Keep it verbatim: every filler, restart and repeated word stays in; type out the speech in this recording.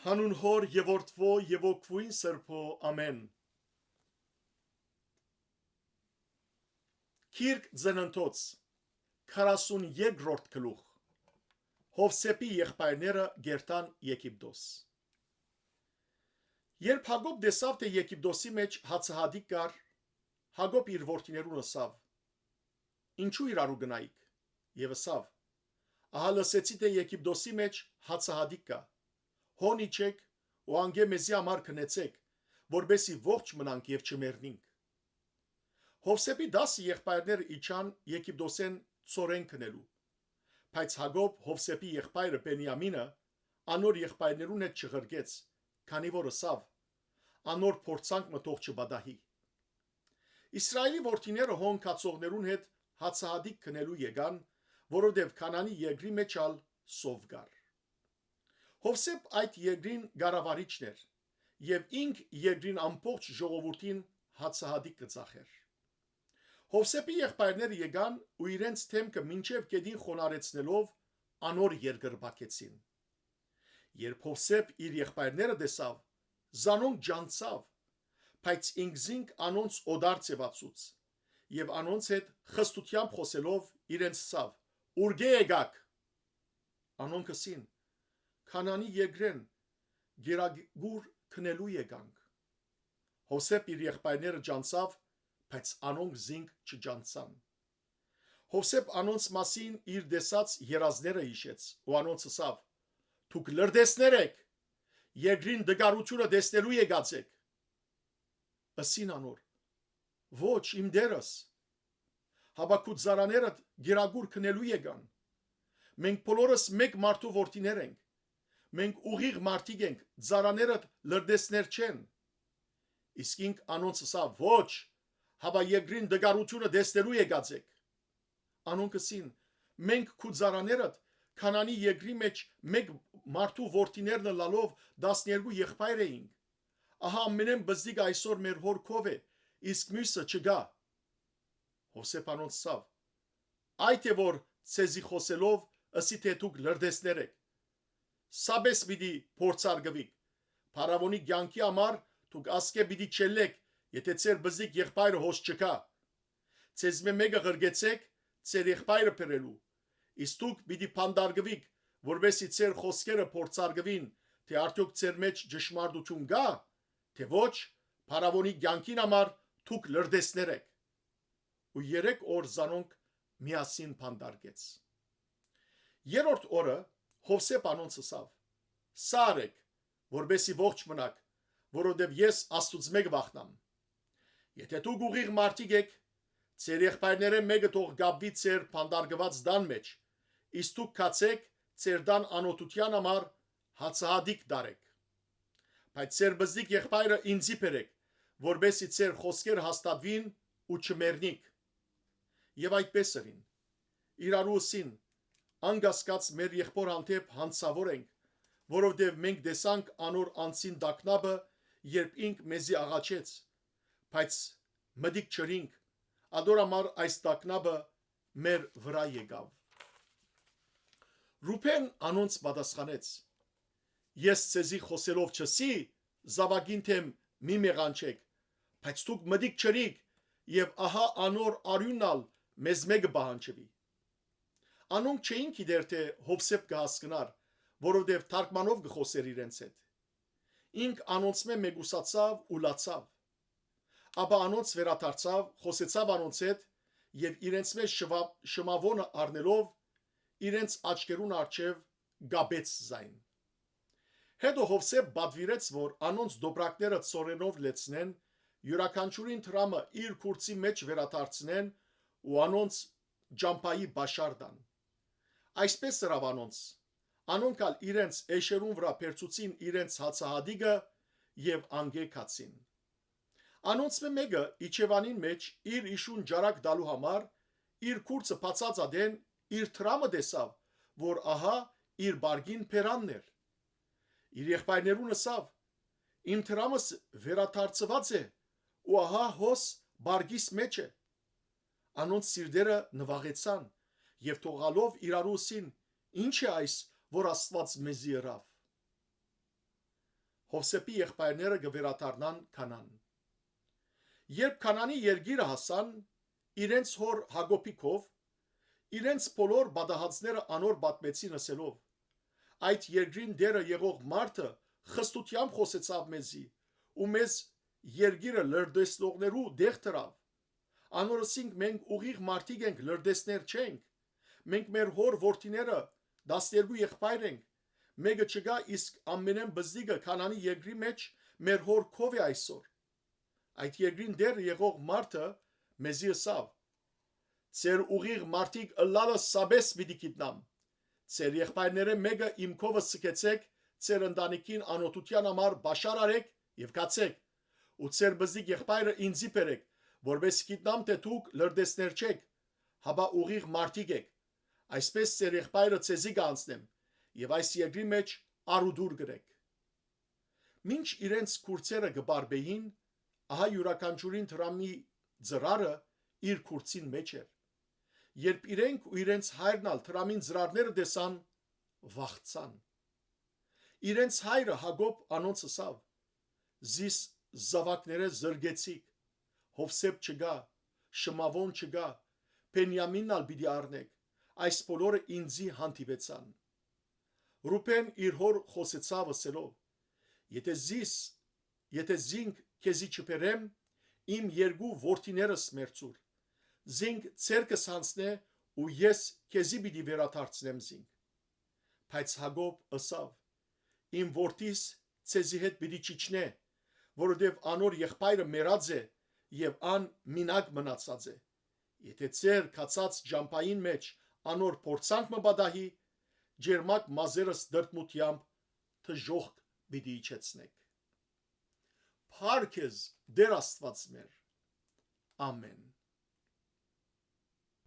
Անուն Հօր եւ Որդւոյ եւ Ոգւոյն Սրբոյ։ Ամէն։ Գիրք Ծննդոց, քառասուն երկրորդ գլուխ։ Յովսէփի եղբայրները կ'երթան Եգիպտոս։ Երբ Յակոբ տեսաւ, թէ Եգիպտոսի մէջ հացահատիկ կար, Յակոբ իր որդիներուն ըսաւ. «Ինչո՞ւ իրարու գնայիք»։ Եւ ըսաւ. «Ահա լսեցի, թէ Եգիպտոսի մէջ հացահատիկ կայ։ Հոն իջէք ու անկէ մեզի համար քնեցէք, որպէս զի ողջ մնանք եւ չմեռնինք»։ Յովսէփի տասը եղբայրները իջան Եգիպտոսէն ծորեն քնելու։ Բայց Յակոբ Յովսէփի եղբայրը Բենիամինը անոր եղբայրներուն հետ չղրկեց, քանի որ ըսաւ. «Անոր փորձանք մը թող չպատահի»։ Իսրայէլի որդիները հոն գացողներուն հետ հացահատիկ քնելու եկան, որովհետեւ Քանանի երկրի մէջ ալ սով կար։ Յովսէփ այդ երկրին կառավարիչն էր եւ ինք երկրին ամբողջ ժողովուրդին հացահատիկ կը ծախէր։ Յովսէփի եղբայրները եկան ու իրենց դէմքը մինչեւ գետին խոնարհեցնելով անոր երկրպագեցին։ Երբ Յովսէփ իր եղբայրները տեսաւ, զանոնք ճանչցաւ, բայց ինքզինք անոնց օտար ձեւացուց եւ անոնց հետ խստութեամբ խօսելով իրենց ըսաւ. «Ուրկէ՞ եկաք»։ Անոնք ըսին. «Քանանի երկրէն, գերագուր քնելու եկանք»։ Յովսէփ իր եղբայրները ճանչցաւ, բայց անոնք զինք չճանչցան։ Յովսէփ անոնց մասին իր տեսած երազները յիշեց ու անոնց ըսաւ. «Դուք լրտեսներ էք, երկրին տկարութիւնը տեսնելու եկած էք»։ Ըսին անոր. «Ոչ, իմ տերս, հապա քու ծառաներդ գերագուր քնելու եկան։ Մենք բոլորս մէկ մարդու որդիներ ենք։ Մենք ուղիղ մարդիկ ենք, ծառաներդ լրտեսներ չեն»։ Իսկ ինք անոնց ըսաւ. «Ոչ, հապա երկրին տկարութիւնը տեսնելու եկած էք»։ Անոնք ըսին. «Մենք քու ծառաներդ Քանանի երկրի մէջ մէկ մարդու որդիներն ըլլալով տասներկու եղբայր էինք։ Ահա ամենէն պզտիկ այսօր մեր հօր քով է, իսկ միւսը չկայ»։ Յովսէփ անոնց ըսաւ. «Այդ է որ ձեզի խօսելով ըսի թէ դուք լրտեսներ էք։ Սա պէս պիտի փորձարկուիք։ Փարաւոնի կեանքի համար դուք ասկէ պիտի չելլէք, եթէ ձեր պզտիկ եղբայրը հոս չկայ։ Ձեզմէ մէկը ղրկեցէք ձեր եղբայրը բերելու, իսկ դուք պիտի բանտարկուիք, որպէս զի ձեր խօսքերը փորձարկուին, թէ արդեօք ձեր մէջ ճշմարտութիւն կայ, թէ ոչ, փարաւոնի կեանքին համար դուք լրտեսներ էք»։ Ու երեք օր զանոնք միասին բանտարկեց։ Երրորդ օրը Յովսէփ անոնց ըսաւ. «Սա արէք, որպէս զի ողջ մնաք, որովհետեւ ես Աստուծմէ կը վախնամ։ Եթէ դուք ուղիղ մարդիկ էք, ձեր եղբայրներէն մէկը թող կապուի ձեր բանտարկուած տան մէջ, իսկ դուք գացէք ձեր տան անօթութեան համար հացահատիկ տարէք։ Բայց ձեր պզտիկ եղբայրը ինծի բերէք, որպէս զի ձեր խօսքերը հաստատուին ու չմեռնիք»։ Եւ այդպէս ըրին։ Իրարու ըսին. «Անկասկած մեր եղբոր հանդէպ յանցաւոր ենք, որովհետեւ մենք տեսանք անոր անձին տագնապը, երբ ինք մեզի աղաչեց, բայց մտիկ չըրինք, ատոր համար այս տագնապը մեր վրայ եկաւ»։ Ռուբէն անոնց պատասխանեց. «Ես ձեզի խօսելով չըսի, զաւակին դէմ մի մեղանչէք, բայց դուք մտիկ չըրիք, եւ ահա անոր արիւնն ալ մեզմէ կը պահանջուի»։ Անոնք չէին գիտեր թէ Յովսէփ կը հասկնար, որովհետեւ թարգմանով կը խօսէր իրենց հետ։ Ինք անոնցմէ մեկուսացաւ ու լացաւ։ Ապա անոնց վերադարձաւ, խօսեցաւ անոնց հետ եւ իրենց մէջ շվա-, շմաւոնը առնելով, իրենց աչքերուն առջեւ կապեց զայն։ Հետո Յովսէփ պատուիրեց, որ անոնց տոպրակները ծորենով լեցնեն, իւրաքանչիւրին դրամը իր քուրծի մէջ վերադարձնեն ու անոնց ճամբայի պաշար տան։ Այսպէս ըրաւ անոնց։ Անոնք ալ իրենց էշերուն վրայ բերցուցին իրենց հացահատիկը եւ անկէ գացին։ Անոնցմէ մէկը իջեւանին մէջ իր իշուն ճարակ տալու համար իր քուրծը բացած ատեն իր դրամը տեսաւ, որ ահա իր պարկին բերանն էր։ Իր եղբայրներուն ըսաւ. «Իմ դրամս վերադարձուած է ու ահա հոս պարկիս մէջ է»։ Անոնց սիրտերը նուաղեցան եւ թողալով իրարու ըսին. «Ի՞նչ է այս, որ Աստուած մեզի ըրաւ»։ Յովսէփի եղբայրները կը վերադառնան Քանան։ Երբ Քանանի երկիրը հասան, իրենց հօր Յակոբի քով, իրենց բոլոր պատահածները անոր պատմեցին, ըսելով. «Այդ երկրին տէրը եղող մարդը խստութեամբ խօսեցաւ մեզի ու մեզ երկիրը լրտեսնողներու տեղ դրաւ։ Անոր ըսինք. մենք ուղիղ մարդիկ ենք, լրտեսներ չենք։ Մենք մեր հօր որդիները տասներկու եղբայր ենք։ Մէկը չկայ, իսկ ամենէն բզդիկը Քանանի երկրի մէջ մեր հօր քով է այսօր»։ Այդ երկրին տէր եղող մարդը մեզի ըսաւ. «Ձեր ուղիղ մարդիկ ըլլալը սաբես պիտի գիտնամ։ Ձեր եղբայրներէն մէկը իմ քովս ձգեցէք, ձեր ընտանիքին անօթութեան համար պաշար արէք եւ գացէք, ու ձեր բզդիկ եղբայրը ինծի բերէք, որպէս գիտնամ թէ դուք լրտեսներ չէք, հապա ուղիղ մարդիկ էք։ Այսպէս ձեր եղբայրը ձեզի կ'անցնեմ եւ այս երկրի մէջ առուտուր կ'ընէք»։ Մինչ իրենց քուրձերը կը պարպէին, ահա իւրաքանչիւրին դրամի ծրարը իր քուրձին մէջ էր։ Երբ իրենք ու իրենց հայրն ալ դրամին ծրարները տեսան, վախցան։ Իրենց հայրը Յակոբ անոնց ըսաւ. «Զիս զաւակներէ զրկեցիք, Յովսէփ չկայ, Շմաւոն չկայ, Բենիամինն ալ պիտի առնէք, այս բոլորը ինծի հանդիպեցան»։ Ռուբէն իր հօր խօսեցաւ, ըսելով. «Եթէ զիս, եթէ զինք քեզի չբերեմ, իմ երկու որդիներս մերձուր։ Զինք ձեռքս յանցնէ ու ես քեզի պիտի վերադարձնեմ զինք»։ Բայց Յակոբ ըսաւ. «Իմ որդիս ձեզի հետ պիտի չիջնէ, որովհետեւ անոր եղբայրը մեռած է եւ ան մինակ մնացած է։ Եթէ ձեր գացած ճամբային մէջ անոր փորձանք մը պատահի, ճերմակ մազերս տրտմութեամբ դժոխք պիտի իջեցնէք»։ Փառք քեզ, Տէր Աստուած մեր։ Ամէն։